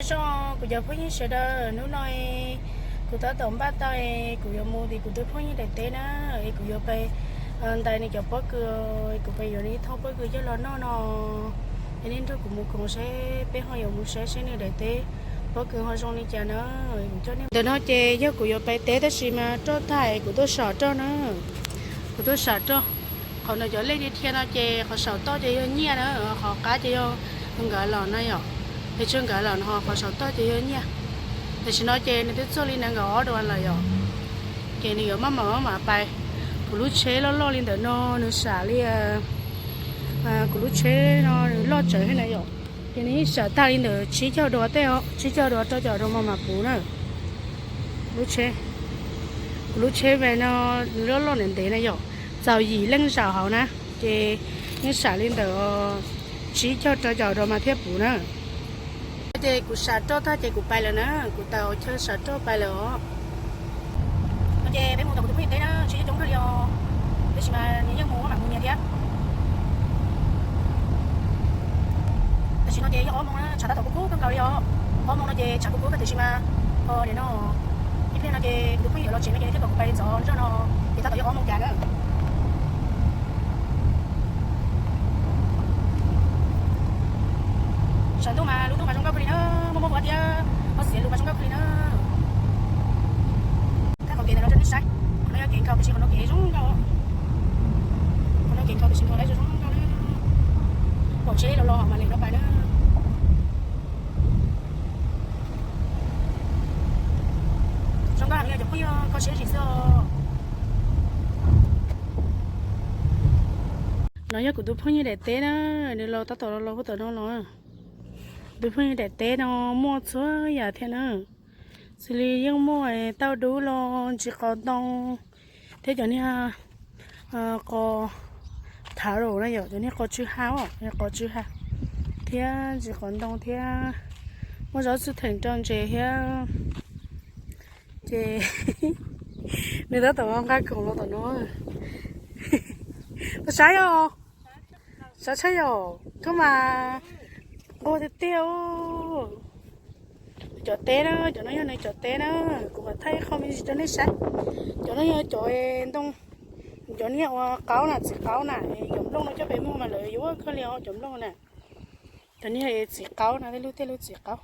Tso kuv cov phooj ywg sawv daws, hnub no kuv tab tom npaj tau kuv yuav mus tim kuv tus phooj ywg daim teb na, es kuv yuav pais ntais nws cov pob kws, kuv pais yuav nws ib thooj pob kws coj los noj no. Es nej nrog kuv mus koom saib, peb ho yuav mus saib saib nws daim teb pob kws ho zoo li cas na. Kuv coj nej ntawm no ces yog kuv yuav pais teb tab sis mas roj tag kuv tuaj sam roj na. Kuv tuaj sam roj. Qhov ntawm cov lej dhia dhia no ces qhov saum toj ces yog nyiaj na, qhov qab ces yog nkawd los na yom. Es tshuav nkawd los no qhov saum toj ces yog nyiaj. Tam sim no ces nws twb txog li nees nkaum ob dua lawm yom. Ces nws yuav maj mam maj mam pais. Kuv lub tsheb loj loj li ntawm no nws sam li, kuv lub tsheb no nws loj tsawv thiab na yom. Ces nws yeej sam tag li ntawm tsib caug dua tej os, tsib caug dua rau caum dua maj mam puv na. Lub tsheb, kuv lub tsheb no nws loj loj ntev ntev na yom, txaus yim leej zaum hauv na. Ces yeej sam li ntawm tsib caug rau caum dua mas thiaj puv na. Ces kuv sam roj tag ces kuv pais lawm na, kuv tawm chaw sam roj pais lawm os. Ces peb mus tom kuv tus phooj ywg teb na, tsis coob kawg li os, tab sis mas nws yeej mus maj mam mus nyias thiab. Tam sim no ces yog ob moos na, tshav tab tom kub kub kawg nkaus li os. Ob moos no ces tshav kub kub kawg tiam sis mas, nim no ib pliag no ces kuv tus phooj ywg yuav los tsev no ces nws thiaj kom kuv pais ntxov zog no, ces tab tom yog ob moos cas na. Saum ntuj mas lub ntuj mas zoo nkauj kawg li na, muaj muaj huab thiab, huab xiav lus mas zoo nkauj kawg li na. Thaij qhov kev ntawm no rau nej saib, qhov no yog kev nkhaus tiam sis qhov no kev zoo nkauj. Qhov no kev nkhaus tiam sis nkhaus lawv zoo nkauj na. Pom tsheb los los mas lem no pais na. Zoo nkauj heev li cov phooj ywg, kho siab zim xwb os. No yog kuv tus phooj ywg daim teb na, nws los tab tom los los puag tom no los. Kuv tus phooj ywg daim teb no muaj txhua yam thiab na. Xws li yeej muaj tauj dub los ntsis qos ntoo thiab cov niag qos thav rau na yom, cov niag qos tsw ha os, qos tsw ha thiab ntsis qos ntoo thiab muaj zaub txhwb theem rau ntses thiab. Ces nws tab tom nqa khoom los tom no. Koj saib os, saib tshaj yom, koj mas nquag tiag tiag. Cov teb na, cov no yog nws cov teb na, kuv mam thaij ib qho me ntsis rau nej saib. Cov no yog cov ntoo, cov niag ua qaub na, txiv qaub na, cov nplooj no coj pem muag mas lawv yuav kawg li os cov nplooj na. Cov niag txiv qaub na, tej lub tej lub txiv qaub.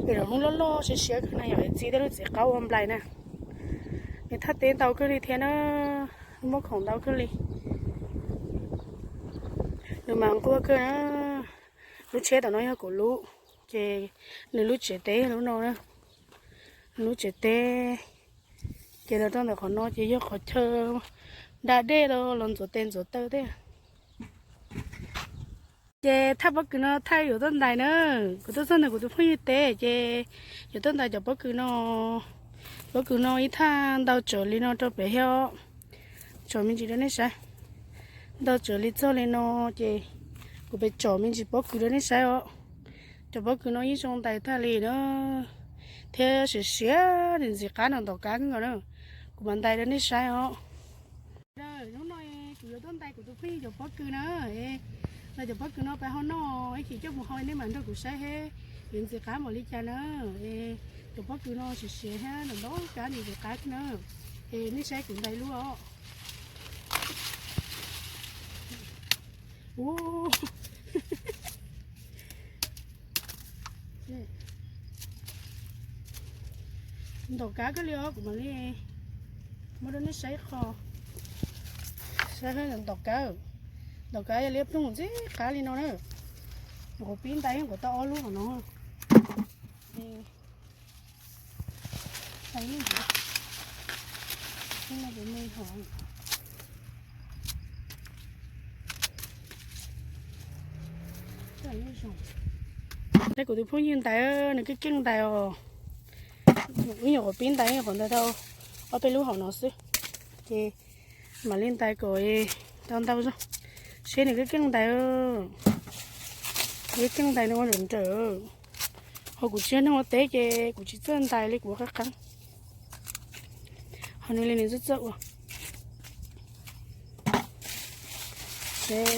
Pem lub loj loj siab siab kawg na yom, txi tej lub txiv qaub ua nplais na. Nws thaj teb ntau kawg li thiab na, muaj khoom ntau kawg li. Nws mas nquag kawg na. Lub tsheb tom no yog kuv lub, ces nws lub tsev teb yog lub no na. Nws lub tsev teb, ces los rau ntawm qhov no ces yog qhov chaw da dej los los ntxuav tes ntxuav taw thiab. Ces thaj pob kws no thaj yuav tuaj ntais na, kuv tuaj txog ntawm kuv tus phooj ywg teb ces yuav tuaj ntais cov pob kws no. Pob kws no ib thaj ntau tsawv li no rau pem thiab os. Tsom me ntsis rau nej saib. Ntau tsawv li txog li no ces kuv pem tsom me ntsis pob kws rau nej saib os. Cov pob kws no yeej zoo ntais tag li na, thiab siav siav ntxim qab no ntom qab kawg nkaus na. Kuv mam ntais rau nej saib os. Hnub no kuv yuav tuaj ntais kuv tus phooj ywg cov pob kws na. Los cov pob kws no peb ho noj ib chim coj mus hau nej mam nrog kuv saib thiab yuav ntxim qab npaum li cas na. Cov pob kws no siav siav thiab ntom ntom qab ntxim qab na. Es nej saib kuv ntais lub os. Ntom qab kawg li os, kuv mam li muab rau nej saib qho. Saib ntom qab, ntom qab yog liab ploog ntxim qab li no na. Kuv pib ntais kuv tau ob lub hauv no. Saib kuv tus phooj ywg ntais, nws keej keej ntais os. Ib nyuam qhuav pib ntais, nyuam qhuav ntais tau ob peb lub hauv no xwb, ces mam li ntais kom tau ntau zog, seb nws keej keej ntais. Nws keej ntais nws ua nrawm nrawm. Ho kuv tsis yog neeg ua teb ces kuv tsis txawj ntais li, kuv ua qeeb qeeb. Ho nws li nws txawj txawj ua.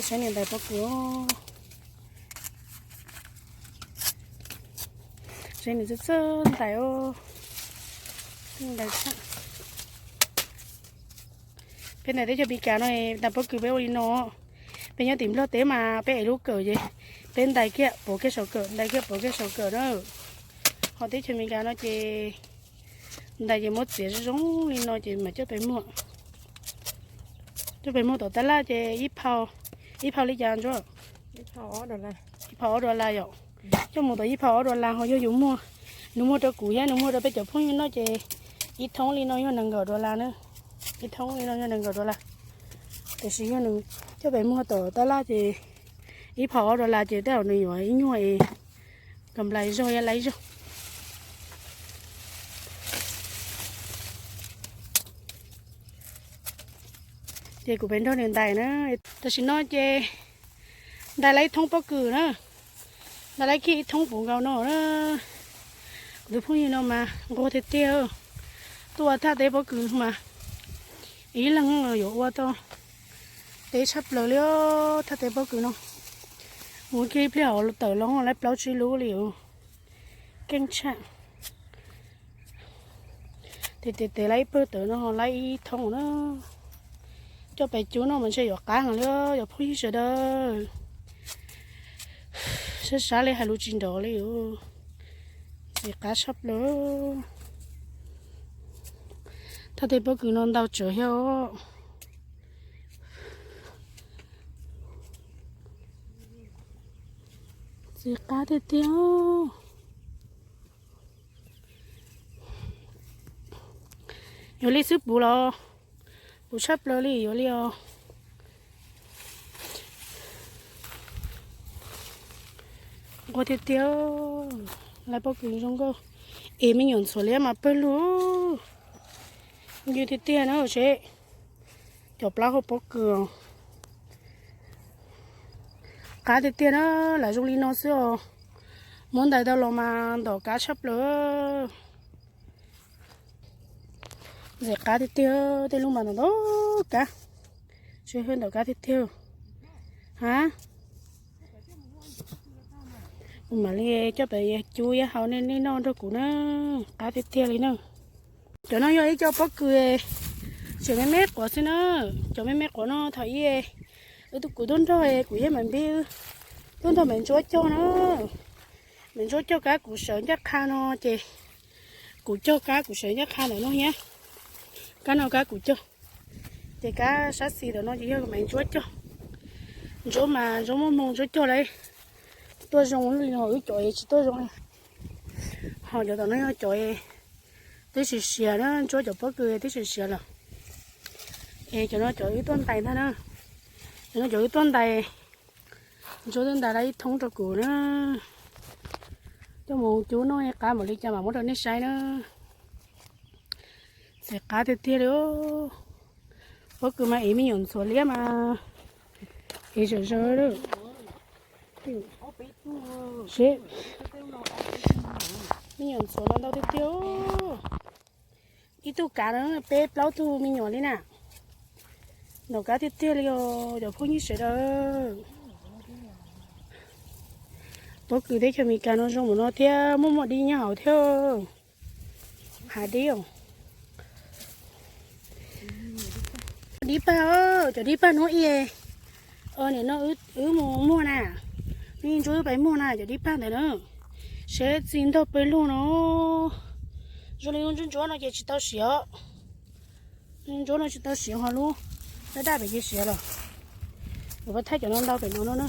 Saib nws ntais pob kws. Nws txawj txawj ntais, ntais tshaj. Peb ntais teb chaws Amelikas no, ntais pob kws peb ua li no. Peb nyob tim Nplog teb mas peb ev lub kawm ces peb ntais kiag pauv kiag saum kawm, ntais kiag pauv kiag saum kawm na. Ho teb chaws Amelikas no ces ntais ces muab txiav zoo zoo li no ces mam coj pem muag. Coj pem muag tom tab laj ces ib phau, ib phau li cas Ntsuab? Ib phau ob dollar yom. Coj mus tom ib phau ob dollar ho yog yus muag, nws muag rau kuv thiab nws muag rau peb cov phooj ywg noj ces ib thoob li no yog nees nkaum dollar na. Ib thoob li no yog nees nkaum dollar. Tiam sis yog nws coj pem muag tom tab laj ces ib phau ob dollar ces tej zaum nws yuav ib nyuag es kam nplais zog ib laib zog. Ces kuv pem nrog nws ntais na. Tam sim no ces ntais lawm ib thoob pob kws na. Ntais lawm kiag ib thoob puv nkaus no na. Kuv tus phooj ywg no mas nquag tiag tiag. Tuaj ua thaj teb pob kws mas ib leeg yuav ua tau teb tshaj plaws li os. Thaj teb pob kws no mus kiag ib pliag hauv tawm los lawm plaub tsib lub li os. Keej tshaj. Tes tes tes lawm ib pawg tawm no lawm ib thoob na. Coj pem cub no mas ntshe yuav qab heev li os cov phooj ywg sawv daws. Sab sab li hais lus tsis nrov li os. Ntxim qab tshaj plaws. Thaj teb pob kws no ntau tsawv thiab os. Ntxim qab tiag tiag. Yuav li xwb puv los puv tshaj plaws li yuav li os. Nquag tiag tiag. Lawm pob kws zoo nkauj. Es me nyuam ntxhuav liab mas pawg lug ncw tiag tiag na seb. Cov plaub hau pob kws qab tiag tiag na. Lam zoo li no xwb os. Muab ntais tau los mas ntau kab tshaj plaws. Ntxim qab tiag tiag, tej lub mas ntau ntau kab. Seb, ntau kab tiag tiag. Ha, kuv mam li coj pem cub ib hau nej noj nrog kuv na. Qab tiag tiag li na. Cov no yog ib co pob kws tseem me me quav xwb na. Cov me me quav no thaum ub wb tus kuv tuaj nrog kuv yawg Maiv Npib tuaj nrog Maiv Ntsuab cog na. Maiv Ntsuab cog kab kuv sawv ncaj qha no ces kuv cog kab kuv sawv ncaj qha ntawm no thiab. Kab no kab kuv cog, ces kab sab xis ntawm no ces yog Maiv Ntsuab cog. Ntsuab mas Ntsuab muaj hmoo Ntsuab cog lawm, tuaj zoo li no wb cov es tsis tuaj zoo li. Ho cov tom no yog cov twb siav siav na, Ntsuab cov pob kws twb siav siav lawm. Es cov no cov wb tuaj ntais ntag na. Cov no cov wb tuaj ntais, Ntsuab twb ntais tau ib thoob rau kuv na. Coj mus cub noj qab npaum li cas mam muab rau nej saib na. Ntxim qab tiag tiag li. Pob kws mas ev me nyuam ntxhuav liab mas ev zawm zaws. Seb, me nyuam ntxhuav no ntau tiag tiag. Ib tug kav no peb plaub tug me nyuam li na. Ntau kab tiag tiag li os cov phooj ywg sawv daws. Pob kws teb chaws Amelikas no zoo npaum no thiab muaj muaj dib nyob hauv thiab. Hav dib os. Dib pag, cov dib pag no ib, nim no wb mus muag na, wb Ntsuab wb pais muag na cov dib pag ntawd na. Seb txi ntog pawg lug no. Zoo li lub Ntsuab Ntsuab no ces tsis tau siav. Ntsuab no tsis tau siav ho lub daj daj pem ces siav lawm. Kuv pab thaij cov no ntau pem no no na.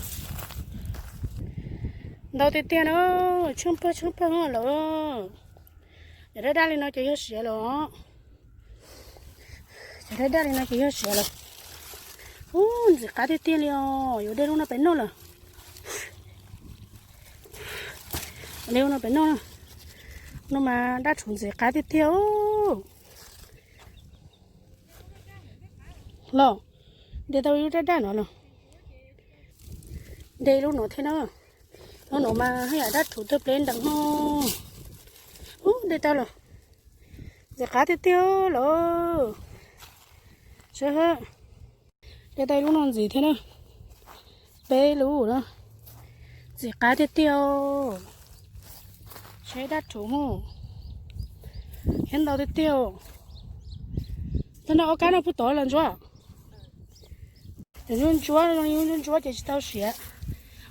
Ntau tiag tiag na, tsheej pawg tsheej pawg lawm. Cov daj daj li no ces yog siav lawm. Cov daj daj li no ces yog siav lawm. Ub, ntxim qab tiag tiag li os, yuav de lub no pem noj lawm. De lub no pem noj. No mas daj rhuv ntxim qab tiag tiag. Los, de tau lub daj daj no los. De lub no thiab na. Lub no mas haj yam daj rhuv tuaj pleb ntees no. Ub, de tau los. Ntxim qab tiag tiag los. Seb, de tau lub no ntxiv thiab na. Peb lub na. Ntxim qab tiag tiag. Seb daj rhuv mus, thiab ntau tiag tiag. Tag no ob kab no puag tod los ntsuab. Cov ntsuab ntsuab, ntsuab ntsuab ces tsis tau siav,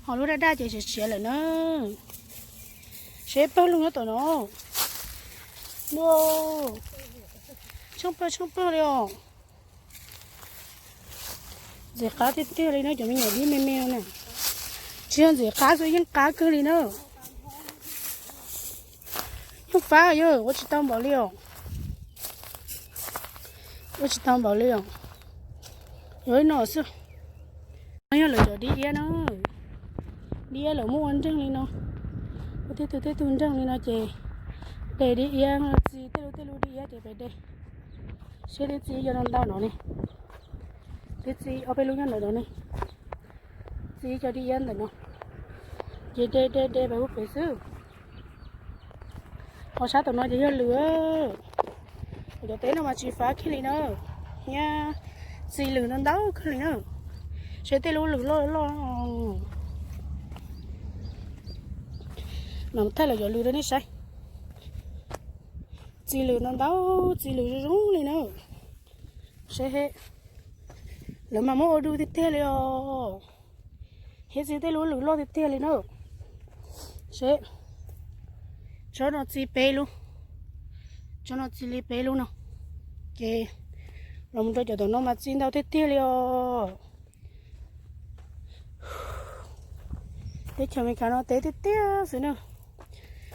ho lub daj daj ces siav siav lawm na. Seb pawg lug nyob tom no. Tsheej pawg tsheej pawg li os. Ntxim qab tiag tiag li na cov me nyuam dib me me no na. Tsis yog ntxim qab xwb, yeej qab kawg li na. Yeej fab yog ua tsis tau npaum li os. Ua tsis tau npaum li os. Yog ib no xwb. No yog lawv cov dib iab na. Dib iab lawv muab ua nreeg li no, ua tej tug tej tug nreeg li no ces de dib iab, txi tej lub tej lub dib iab ces peb de. Seb twb txi cov no ntau no ne, twb txi ob peb lub nyob ntawm no ne, txi cov dib iab ntawm no, ces de de de pem ub pem xwb. Ho sab tom no ces yog lws. Kuv cov teb no mas tsis fab kiag li na, thiab txi lws ntau ntau kawg li na. Seb tej lub lws loj loj. Mam thaij lawv cov lws rau nej saib. Txi lws ntau ntau, txi lws zoo zoo li na. Seb, lawv mas muab ua du tiag tiag li os. Thiab txi tej lub lws loj tiag tiag li na. Seb, tsob no txi peb lub, tsob no txi li peb lub no. Ces los mus rau cov tom no mas txi ntau tiag tiag li os. Teb chaws Amelikas no teb tiag tiag xwb na.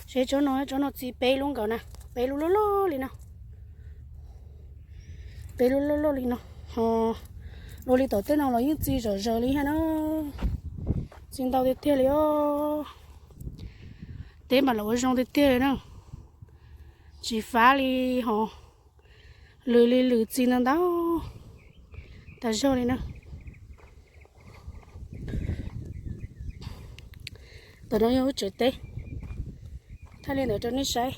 Seb tsob no, tsob no txi peb lub nkaus na, peb lub loj loj li no. Peb lub loj loj li no. Ho dua li tom tej no los yeej txi zom zaws li thiab na. Txi ntau tiag tiag li os. Teb mas los ua zoo tiag tiag li na. Tsis fab li ho. Lws li lws, txi ntau ntau tas zog li na. Tom no yog lub tsev teb, thaij li ntawd rau nej saib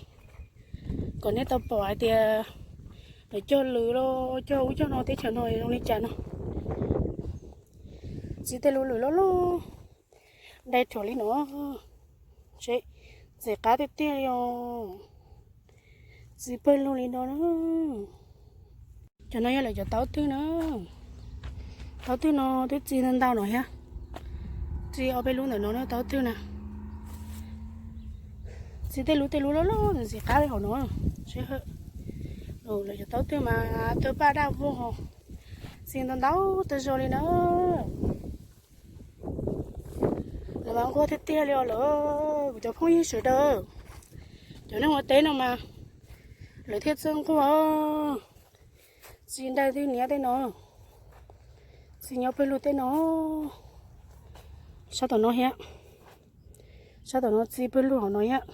kom nej tau pom hais tias lawv cog lws los cog ub cog no teb chaws no zoo li cas no. Txi tej lub lws loj loj dai rhuav li no, seb, ntxim qab tiag tiag li os. Txi pawg lug li no na. Cov no yog lawv cov taub twg na. Taub twg no twb txi ntau ntau no thiab. Txi ob peb lub ntawm no na taub twg na. Txi tej lub tej lub loj loj ntxim qab li hauv no. Seb, lawv cov taub twg mas tawg paj daj vog ho. Txi ntau ntau tas zog li na. Lawv mas nquag tiag tiag li os lawm kuv cov phooj ywg sawv daws. Cov neeg ua teb no mas lawv thiaj txawj nquag. Txi nraim twg niab tej no, txi nyob pawg lug tej no, sab tom no thiab, sab tom no txi pawg lug hauv no thiab,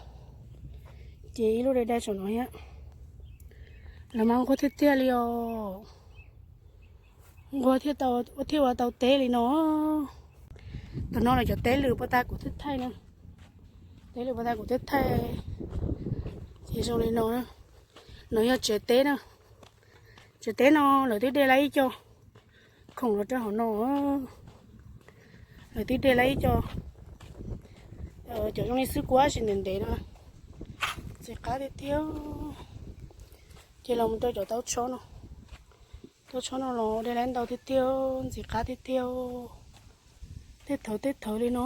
ces ib lub dai dai saum no thiab. Lawv mas nquag tiag tiag li os. Nquag thiaj ua tau teb li no. Tom no lawv cov teb lws puag ta kuv twb thaij na. Teb lws puag ta kuv twb thaij ces zoo li no. No yog tsev teb na. Tsev teb no lawv twb de lawm ib co khoom los rau hauv no. Lawv twb de lawm ib co, cov zoo li xwb kuab tsis ntev ntev no. Ntxim qab tiag tiag. Ces los mus rau cov taub tsob no. Taub tsob no los de lawm ntau tiag tiag, ntxim qab tiag tiag. Tej thawv tej thawv li no.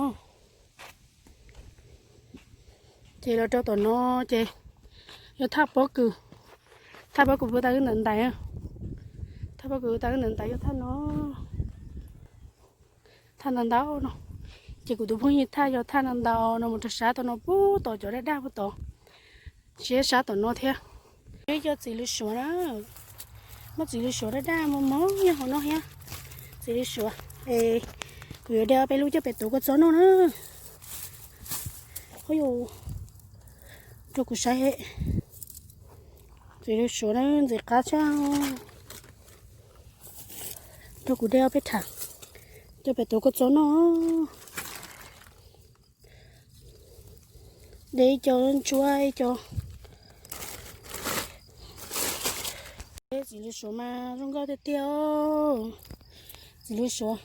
Ces los rau tom no ces yog thaj pob kws. Thaj pob kws puag ta wb ntawm ntais. Thaj pob kws puag ta wb ntawm ntais yog thaj no. Thaj ntau ntau no. Ces kuv tus phooj ywg thaj yog thaj ntau ntau no mus rau sab tom no puag tom cov daj daj puag tod. Siab sab tom no thiab. Ib co txiv lws suav na. Muaj txiv lws suav daj daj mos mos nyob hauv no thiab. Txiv lws suav es kuv yuav de peb lub coj pem tuav kua txob noj na. Ub, rau kuv saib. Txiv lws suav na, ntxim qab tshaj. Rau kuv de ob peb rhav coj pem tuav kua txob noj. De ib co ntsuab ib co. Txiv lws suav mas zoo nkauj tiag tiag. Txiv lws suav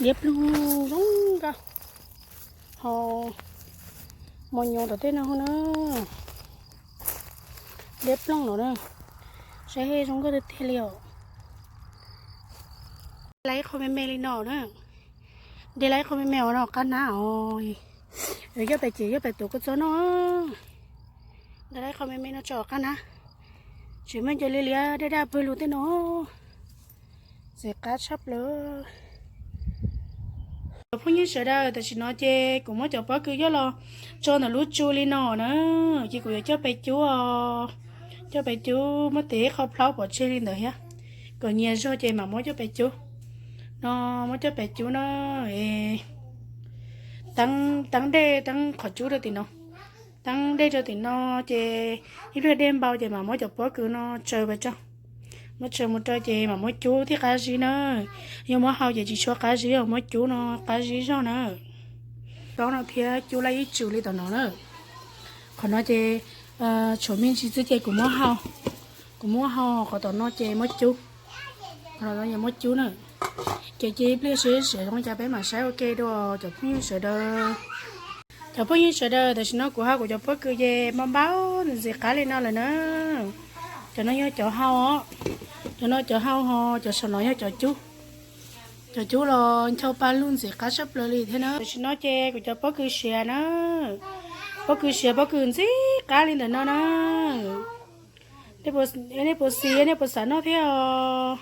liab ploog zoo nkauj. Ho Mos nyoos tom tej no na, deb ploog no na, saib zoo nkauj tiag tiag li os. Dej laj ib qho me me li no na, dej laj ib qho me me os no qab nab os. Yog coj pais ces coj pais tuav kua txob noj. Dej laj ib qho me me no tso qab nab, tsis muaj cov liab liab daj daj pawg lug tej no. Ntxim qab tshaj plaws. Cov phooj ywg sawv daws, tam sim no ces kuv muab cov pob kws coj los tso ntawm lub tsu li no na, ces kuv yuav coj pais cub os. Coj pais cub muab tes qho plaub pov tseg li ntawd thiab, kom nyias zog ces mam muab coj pais cub. No muab coj pais cub no, teeb dej teeb qhov cub rau tim no, teeb dej rau tim no, ces ib pliag dej npau ces mam muab cov pob kws no tsaws pais tso. Muab tsaws mus rau ces mam muab cub thiaj qab zib na. Yog muab hau ces tsis tshua qab zib, muab cub no qab zib zog na. Cub no thiab cub laj ib tsu li tom no na. Qhov no ces tshuav me ntsis xwb ces kuv muab hau, kuv muab hau, qhov tom no ces muab cub, qhov tom no muab cub na. Ces cia ib pliag seb zoo li cas peb mam saib ua ke dua cov phooj ywg sawv daws. Cov phooj ywg sawv daws, tam sim no kuv hau kuv cov pob kws ces npau npau ntxim qab li no lawm na. Cov no yog cov hau os, cov no cov hau hos cov saum no yog cov cub. Cov cub los ncho pa lug ntxim qab tshaj plaws li thiab na. Tam sim no ces kuv cov pob kws siav na, pob kws siav pob kws ntxim qab li ntawm no na. Nej puas xis, nej puas xav noj thiab os?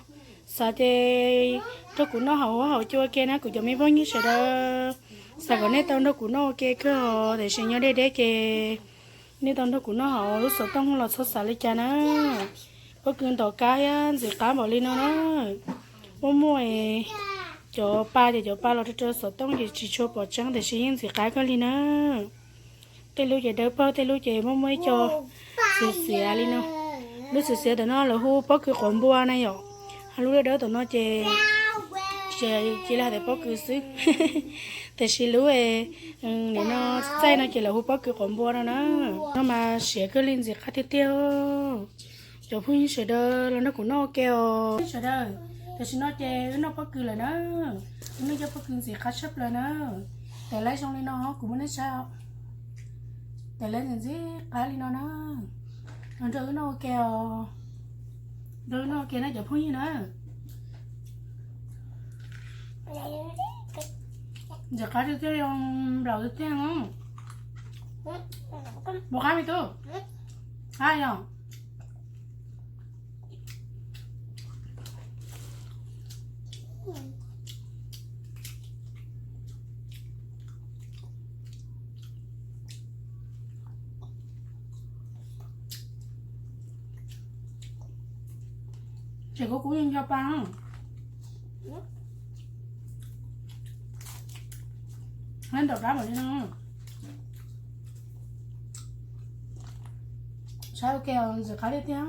Xav ces nrog kuv noj hauv huab hauv cua ua ke na kuv cov me phooj ywg sawv daws. Xav kom nej tau nrog kuv noj ua ke kawg os, tiam sis nyob deb deb ces nej tau nrog kuv noj hauv lub xov tooj los txhob xav li cas na. Pob kws ntom kab thiab ntxim qab npaum li no na. Muaj muaj cov pa ces cov pa los rau rau xov tooj ces tsis tshua pom tseeb tiam sis yeej ntxim qab kawg li na. Tej lub ces dawb paug, tej lub ces muaj muaj ib co xiav xiav li no. Lub xiav xiav tom no lawv hu pob kws quav npua na yom. Ho lub dawb dawb tom no ces cia li hais tias pob kws xwb. Tiam sis lub nim no txaij no ces lawv hu pob kws quav npua no na. No mas siav kawg li ntxim qab tiag tiag. Cov phooj ywg sawv daws los nrog kuv noj ua ke os. Sawv daws, tam sim no ces wb noj pob kws lawm na. Wb noj cov pob kws ntxim qab tshaj plaws na. Tes laib zoo li no kuv muab nej saib. Tes laib ntxim ntxim qab li no na. Los nrog wb noj ua ke os. Nrog wb noj ua ke na cov phooj ywg na. Ntxim qab tiag tiag, nplaum tiag tiag. Npaum qab me tub? Qab yog. Tseem kub kub nco pa. Ntaus rab npaum li no. Saib ua ke, ntxim qab tiag tiag.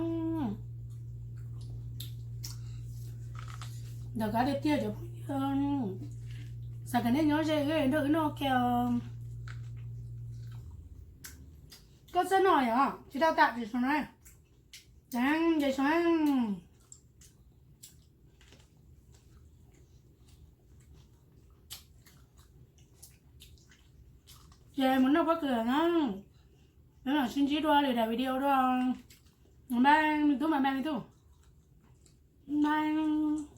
Ntxim qab tiag tiag cov phooj ywg. Xav kom nej nyob ze wb nrog wb noj ua ke os. Koj txawj noj yom? Tsis tau tam tsis soo na. Ces soo. Ces mus noj pob kws na. Peb mam sib ntsib dua lwm daim video dua. Bye, me tub mas bye me tub. Bye.